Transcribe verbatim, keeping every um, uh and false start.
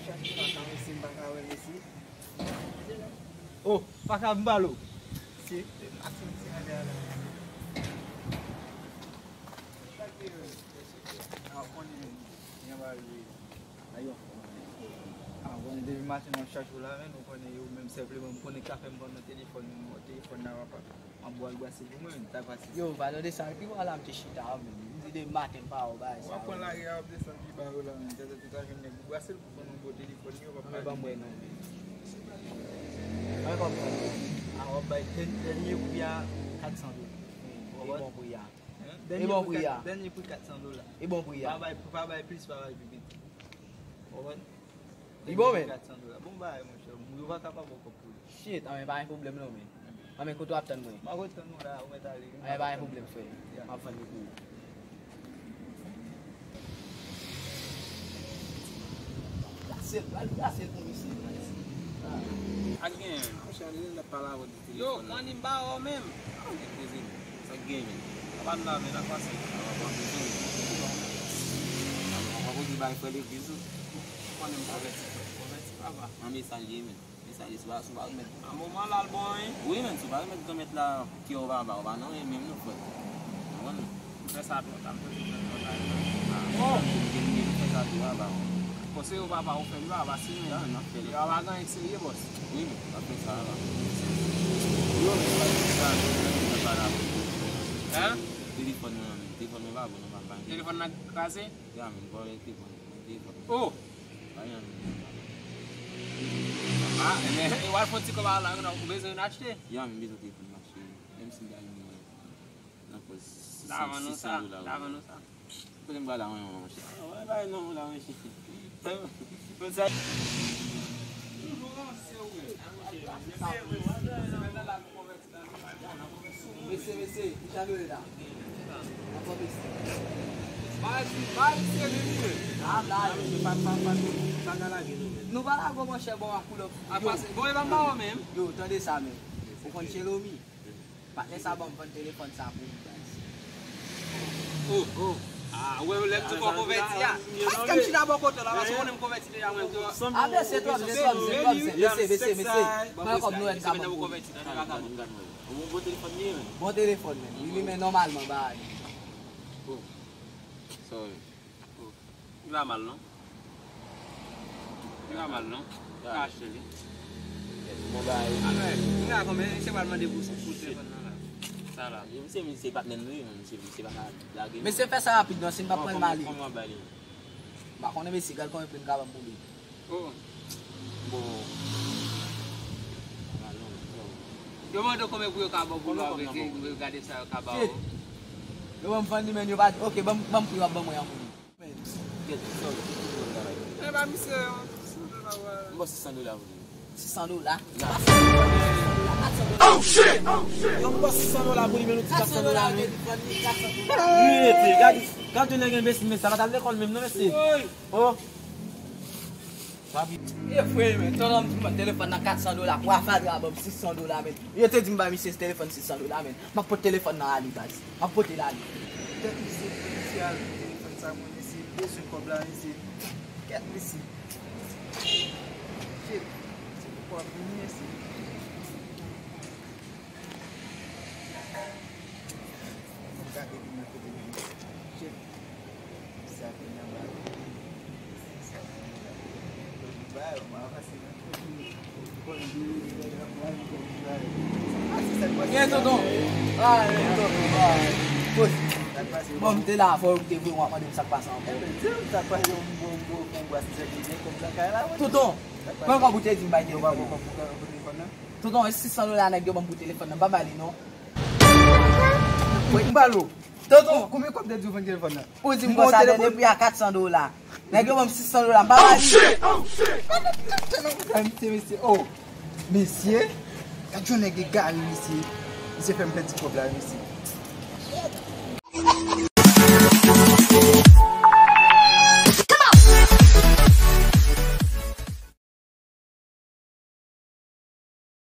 Chache pa ka mesye, m pa ka wè mesye. Oh, pa ka m pale w. Se, se pa santi nan dèyè la. Sa ki, euh, a konnen, yon bagay, ayo. A konnen depi maten m ap chache w la, men, ou konnen yo menm senpleman, m konnen k ta fè m pran nan telefòn, nan telefòn la, papa. M ap bwè l brase pou mwen, sa fasil. Yo, pa tande sa, epi wala m te chita, men. M di de maten m pa wè bagay sa. W ap pran lari a, w ap desann pi ba yo la, men. Tèt tout a jounen pou brase l, pou pran yon bon telefòn, yo p ap. Mwen ban mwen non, men. Mwen konprann. A, w ap bay dèn-, dènye pri a, kat san dola. E bon pri a. Hein? E bon pri a. Dènye pri kat san dola. E bon pri a. Pa bay, pa bay plis, pa bay pi piti. Ou konprann? Li bon, men. Kat san dola. Bon bagay, monchè. Yo pa ka pa ba w kòb pou li. Shit, anben pa gen pwoblèm non, men. Anben kote w ap tann mwen? M ap ret tann ou la, ou mèt ale. Anben pa gen pwoblèm, frè. Ya. M ap vann li pou ou. Plase l, al plase l pou misye. Ak gen. Monchè, li la pale avè w. Yo, Manny, m pa wè w menm. Sa k gen, men? Apa n la, men, apa sa? Apa pa bezwen. Apa pa kote bay frè legliz ou? Konnen m konvèti, konvèti, papa. An, men sa l ye, men. Men sa l ye, se pa, se pa remèd. A moman la, l bon, wi. Wi, men, se pa remèd granmèt la, kè w pa ba, w pa nan anyen menm, non, frè. Ou konprann? M fè sa twò ta, m toujou fè twò ta. Oh! M gen, m gen, m fè sa tou, a, ba. Konseye w papa, ou fè l, papa, si men. Ya, m ap fè l. Yo, papa, gen serye, bòs. Wi, men, m ap fè sa, a, ba. Yo, men, pa di sa, men, men, men, pa la. Hein? Telefòn mwen, men. Telefòn mwen pa bon, non, papa. Telefòn nan kraze? Ya, men, vòlè telefòn, men, telefòn. Oh! Pa gen anyen, men. Ah, enben, e w al fè yon ti kòb a la, non, ou bezwen youn achte? Ya, men, bezwen telefòn, m achte. Menm si m ta gen mwen. Nan pòz sis san, sis san dola. Lavan nou sa, lavan nou sa. Kote m pral la, mwen, monchè? Mwen bay non la, monchè. Konsa. Mesye, mesye, ki jan nou ye la? Anfòm, mesye. Bay, bay, mesye, vini, men. Ah, la, yo. Pa, pa, pa, nou, pa ka lage, nou, men. Nou pa lage, monchè, bon, ak koulè. A pase, bon, e pa m pa wè menm. Yo, tande sa, men. Ou konn Chelomi? Patnè sa ban m vann telefòn sa pou ou, guys. Oh, oh. Ah, wè, lè m di w konvèti a. Paske m chita bò kote w la, paske w konnen m konvèti deja, mwen. Ah, men se twòp, se twòp, se twòp, se, mesye, mesye, mesye. Mwen kòb nou wè m ka ban m pou li. Bon telefòn li ye, men. Bon telefòn, men. Li limen nòmalman, bagay. Oh. Sorry. Oh, li pa mal non. Li pa mal non. Ka achte li. Bon bagay. Alò, m gen konbyen misye pral mande pou, pou telefòn nan la? Sa la. Misye, misye patnè nou, wi, men misye, misye pa ka lage nou. Mesye, fè sa rapid non, si n pa pran l male. Konbyen w ap bay li? M pa konnen, mesye, gad konbyen pri m ka ban m pou li. Oh. Bon. Yo mande w konbyen pou yo ka ba w pou l, gade sa yo ka ba w. Yo ban m vann li, men yo pa, ok, ban m, ban m pri w ap ban mwen an pou li. Men, kèt, sa w di, kèt, sa w di. E ba misye, yon sis san dola, wè. M ba w sis san dola pou li. Sis san dola? Ya. Oh shit! Oh shit! Yo, m ba w sis san dola pou li, men nou di kat san dola, men. Li rete, gade, gade yon nèg enbesil, men sa pa t al lekòl menm, non, mesye. Oh! E frè, men, tonton m di m ban telefòn nan kat san dola, pou Afadra ban m sis san dola, men. Yo te di m ba misye telefòn sis san dola, men. M ap pote telefòn nan ale, baz. M ap pote l ale. Kèt mesye, mesye al pou telefòn sa, mwen, mesye, m bezwen kòb la, mesye. Kèt mesye. Shit. Se pou kòb vini, mesye. Gade vin nan kote m ye. Shit. Sa vin anba. Gen tonton. Ah, gen tonton. Ah, poz. Bon, m te la, fò ou te voye w ap mande m sa k pase ankò. Tonton, pran kòb ou te di m bay telefòn nan. Tonton, e sis san dola nèg yo ban m pou telefòn nan, m pa ba li non. Wi, m ba l ou. Tonton, konbyen kòb te di w vann telefòn nan? Ou di m konsa, dènye pri a kat san dola. Nèg yo ban m sis san dola, m pa ba li. Ay, mesye, mesye, oh. Mesye, gad yon nèg egare, mesye. Misye fè m pèdi kòb la, mesye.